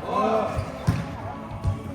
စးထီၣ်လံ, စးထီၣ်ဖးယံၤလံ, စးထီၣ်လံ, ပှၤကူၣ်ထီၣ်ဘၣ်, ဖီနိ, ဖီနိ, ယၤစ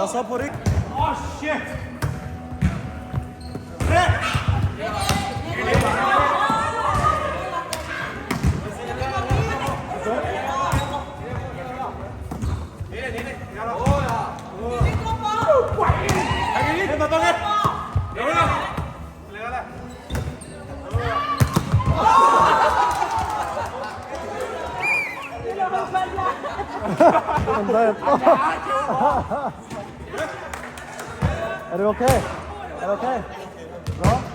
ီၤဖိရံ, Are you okay? Are you okay? Bro?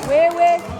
Wait, wait.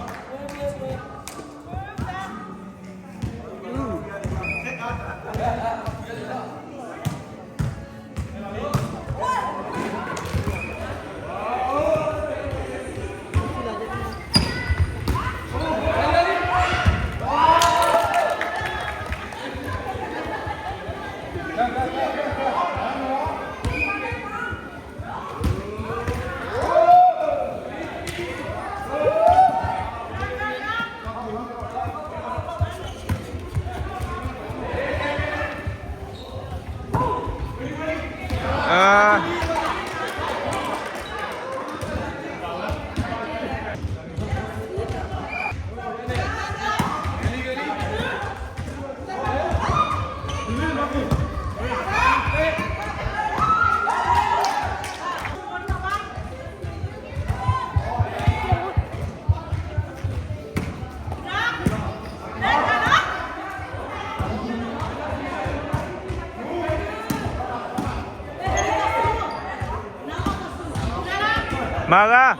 Mara.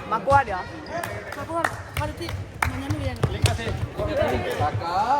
မၤကိၢ်ဒီး, မၤကိၢ်ဒီး, မၤကိၢ်ဒီး, မၤကိၢ်, မၤတသ့, မၤညါမ့ၢ်ဝဲ, တၢ်ကါ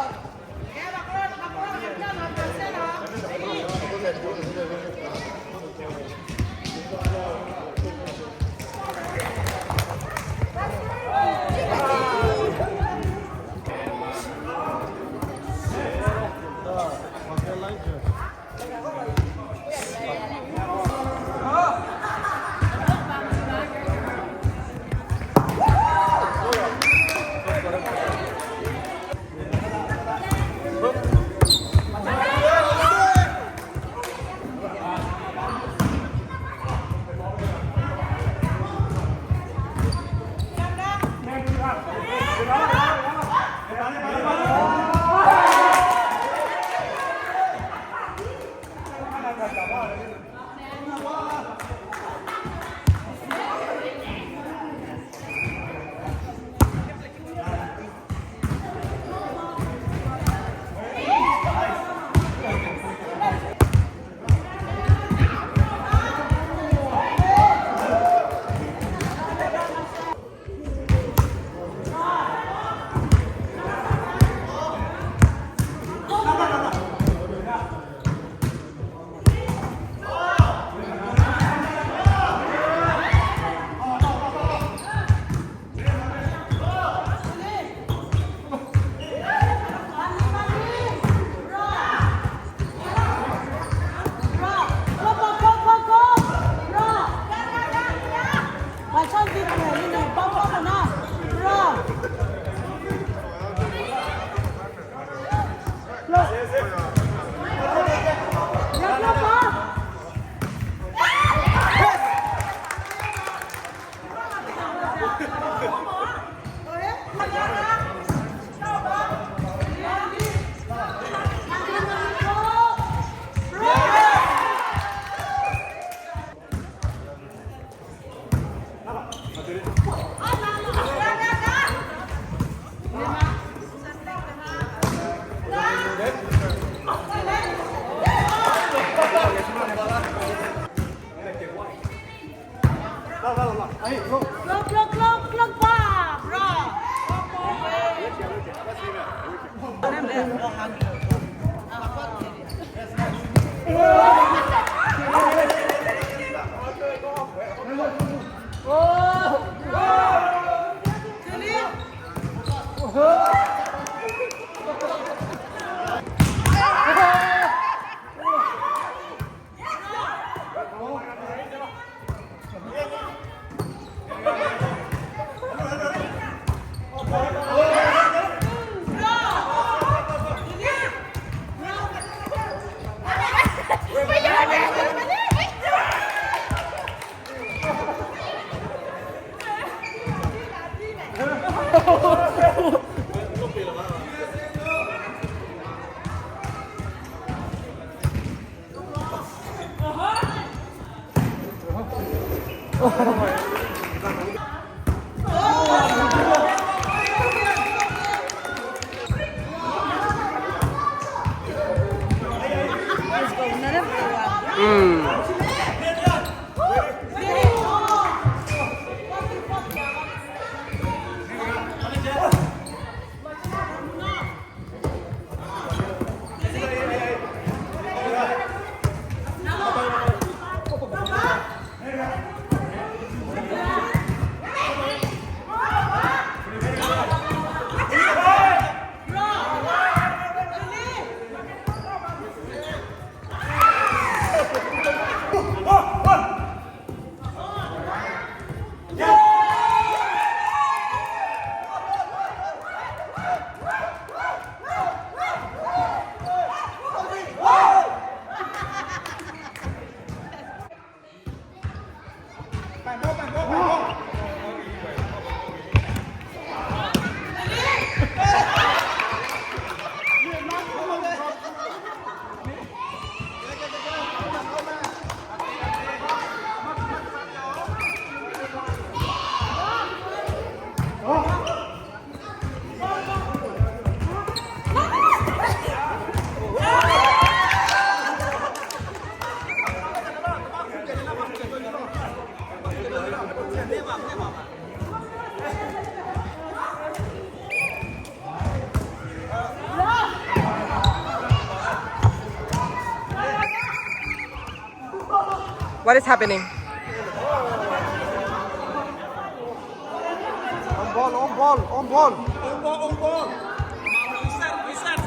What is happening? On ball, on ball, on ball. On ball, on ball. Reset, reset.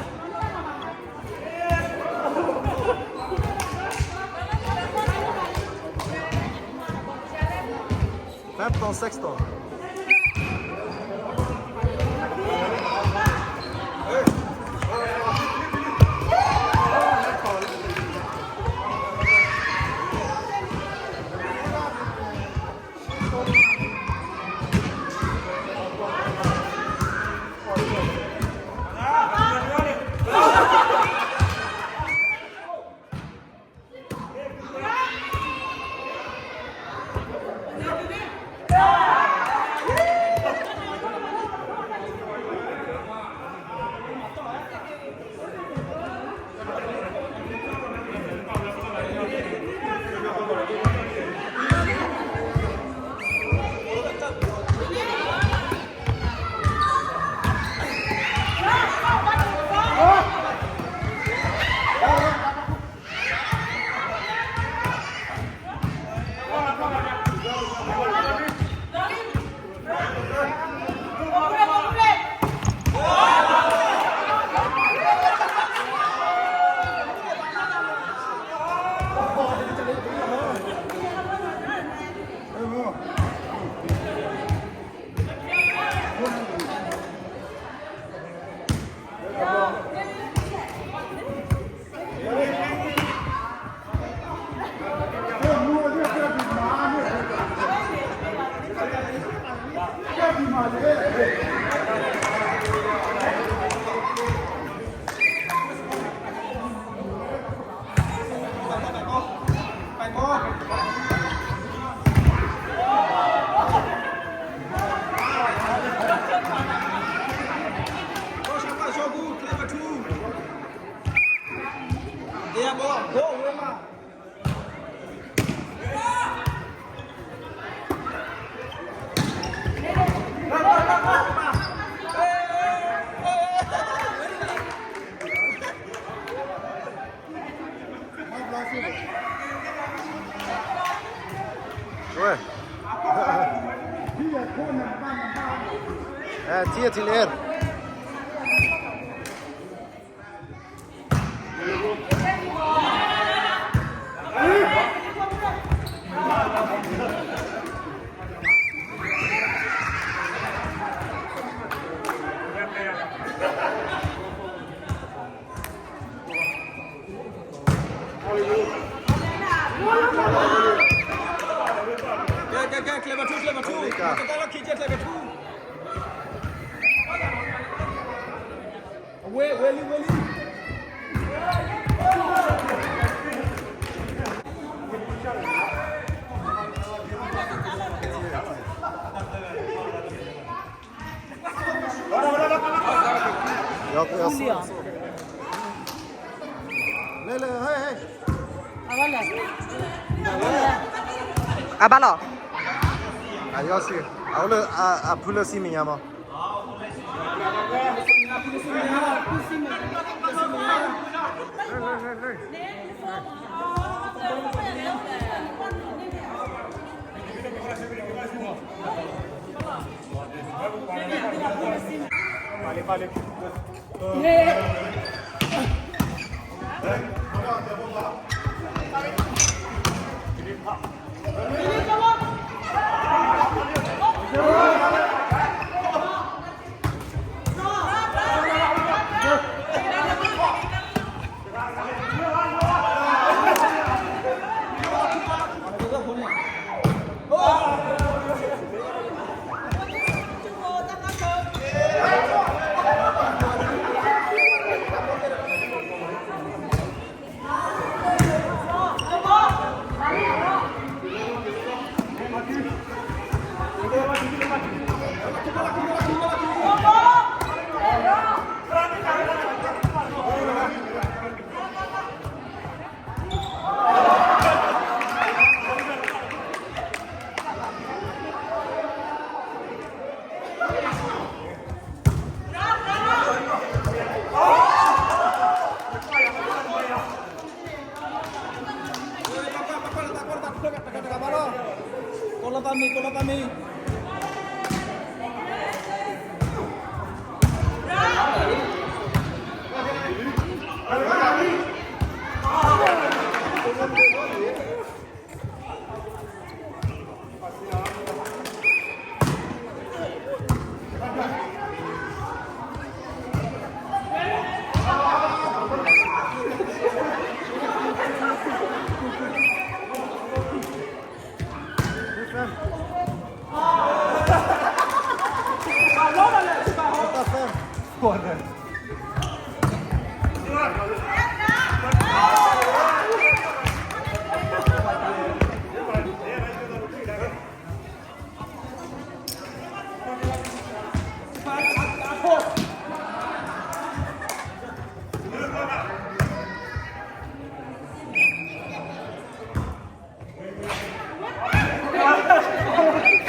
Fifth down, sixth down. Weh. Eh, tia til er. Kɛ, kɛ, kɛ, cleva two, cleva two. Kɛ, kɛ, kɛ, cleva two. Wait, wait, wait. လဲၤလဲၤ ဟဲ ဟဲ အဘၣ်လီၤ အယီၤစံး အအိၣ်လၢ အဖုလၢစံမဲာ်ညါမး တၢ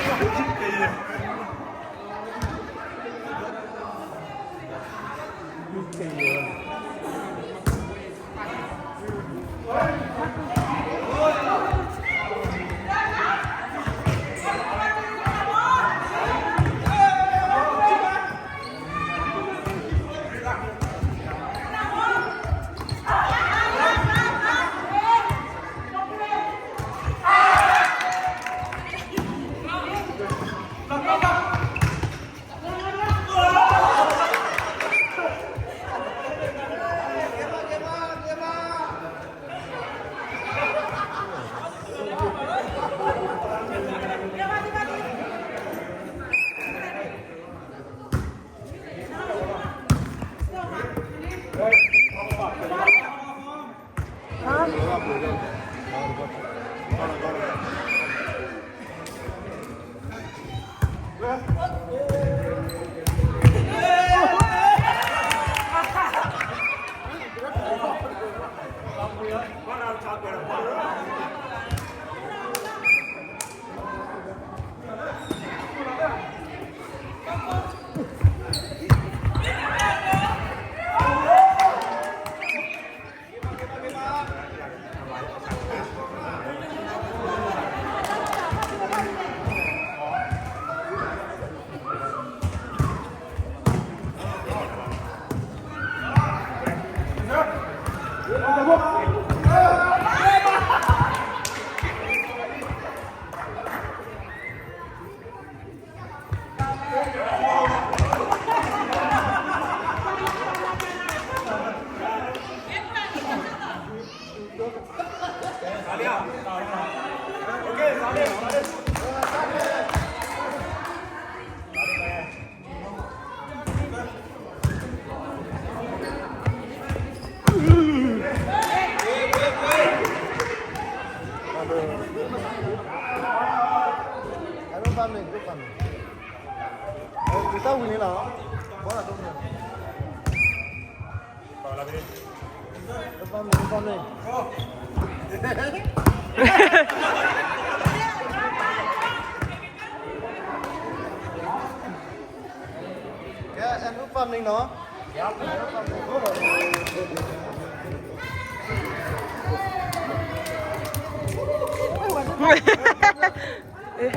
်ဝံၤန့ၣ်လီၤ ဘီလၢဒိၣ်န့ၣ် ကဲ အဲၣ်ဒိးပာ်မနုၤနီၤ. ဟဲနၤ, လီၤတ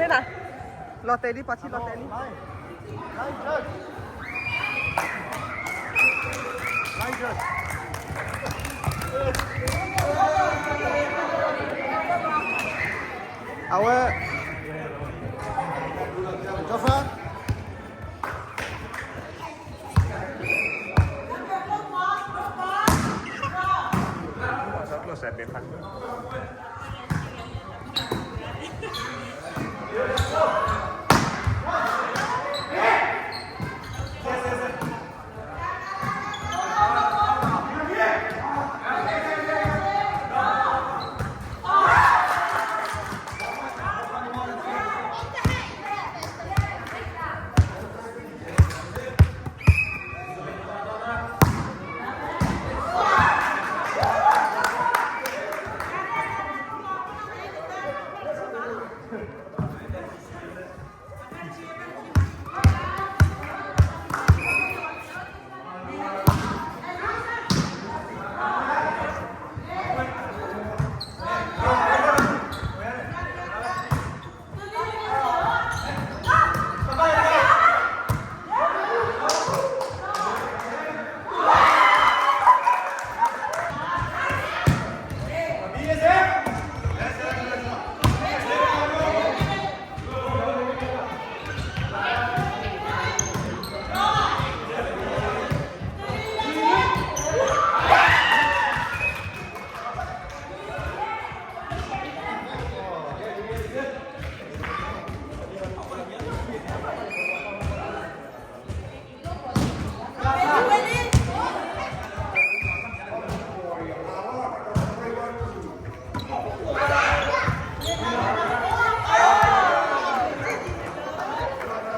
ဲာ်လံ ပှၤထံၣ်လီၤတဲာ်လံ. Aware. Jofra.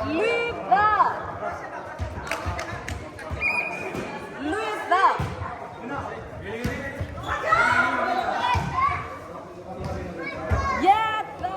Leave that. Leave that. Yes, sir.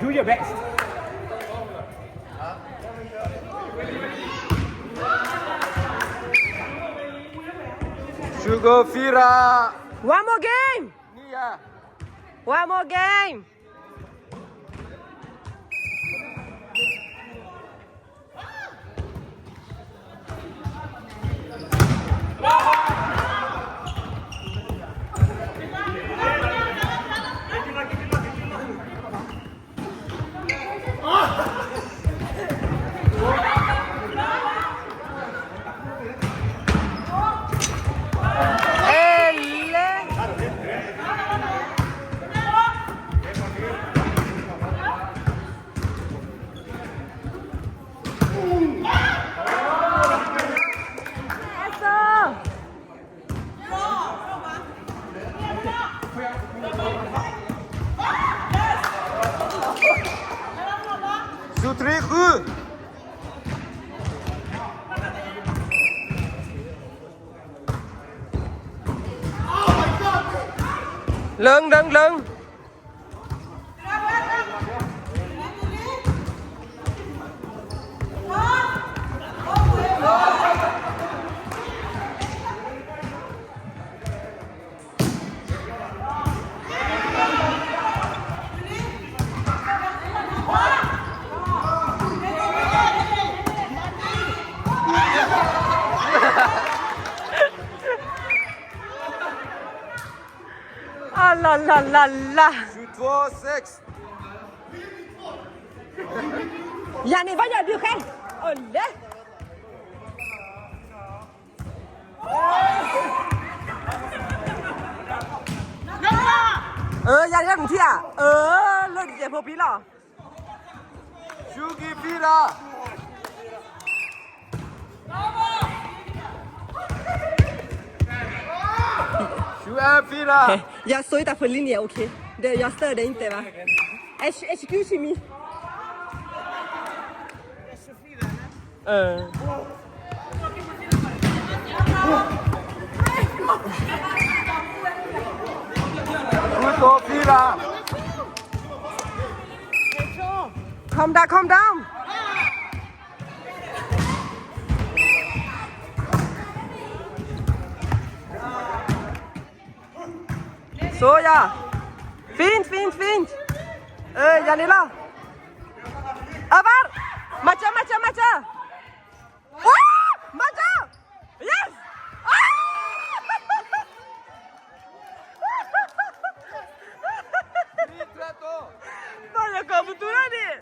Do your best. Sugar Fira. One more game. Nia. One more game. ဃု, လၢၢ် လၢၢ် လၢၢ်. အလၤလၤလၤလၤ, ယၤန့ၣ်ဘၣ်ယၤဒုးဃဲ, အလဲၣ်. အၢ ယၤန့ၣ်နထံၣ်ဧါ, အၢ လၢဒ်ယဲၢ်ဖိဖံလီၤ. ရှုကံဖံရၤ, ရှုအဲဖံရၤ. Ya soy ta feliz, ok. De ya está de inte va. Excuse me. ဃုတိၤဖံရၤ. Calm down, calm down. စိယၤ, fint, fint, fint. ယၤန့ၣ်လီၤ. အဘၣ်, မၤစၢၤ မၤစၢၤ မၤစၢၤ. မၤစၢၤ, yes. ဒီးယကပသူရၣ်န့ၣ်,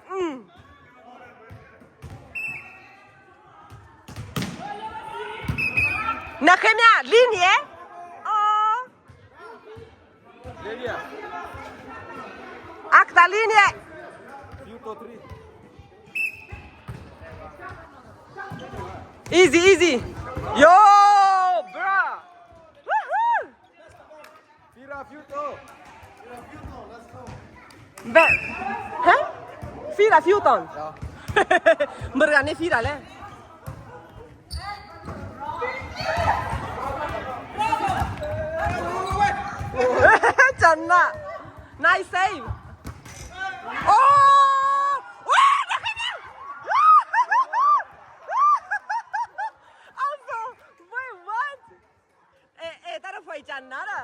နဃ့မ့ၢ်လံန့ၣ်, အီ, အကသးလံန့ၣ်, easy, easy, yo, bro. Fira Futon. Be, hä? Fira Futon. Berané Fira leh. Cana. Nice save. Oh! Wait, wait, what? Eh, eh, tara fai canara.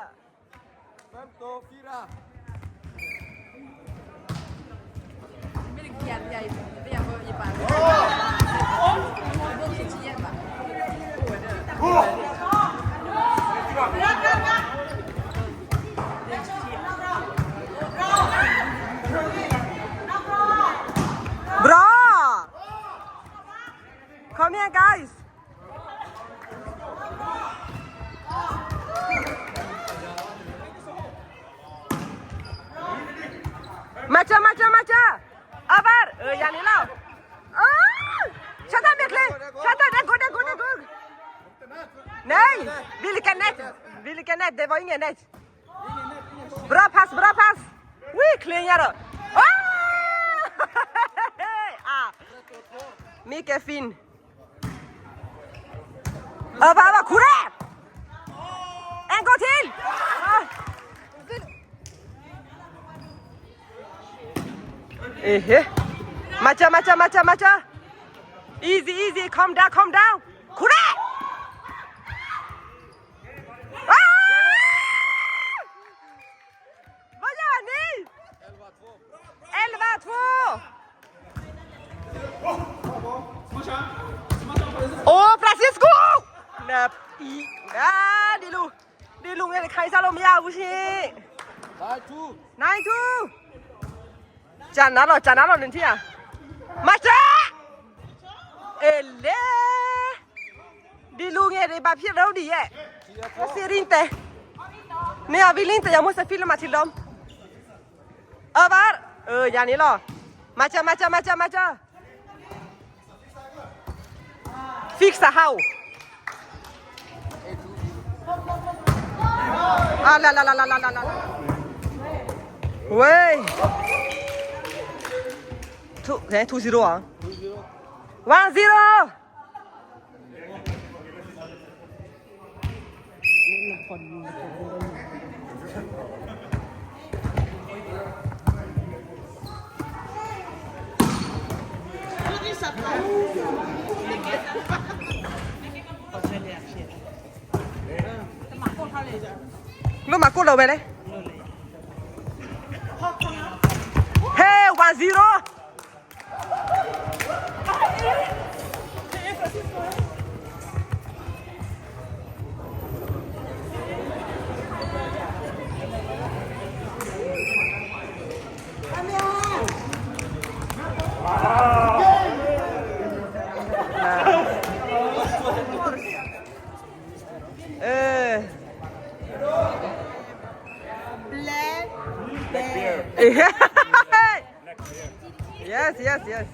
Santo Fira. Bro! Come here, guys. Macha, macha, macha. Abar, eh, yani lao. Ah! Shata, bekle. Shata, de go, de go, de go. Nahi, vili ke net. Vili ke net, de voinge net. Bra pass, bra pass. Wi, clear yaro. Ah! Ah. Mike fin. Aba, aba, kure. En gång till. Ah. Ehe. Macha, macha, macha, macha. Easy, easy. Calm down, calm down. Kure. Ah! Vaya, ni. Elva två. Oh, Francisco! Na, i, ah, dilu. Dilu nge khai salo mya usi. Nine two. Nine two. Cana lo, cana lo nanti ya. Macha! Ele. Dilu nge de ba phi rau di ye. Sirinte. Ni avilinte ya mo se filo matilom. Abar. Eh, yani lo. Macha, macha, macha, macha. Fixa hao. Ah, la, la, la. Wey. Two, eh, two zero, ah. One zero. လိၣ်မၤကိၣ်လီၤဝဲလဲၣ်. Hey, one zero. Black bear. Yes, yes, yes.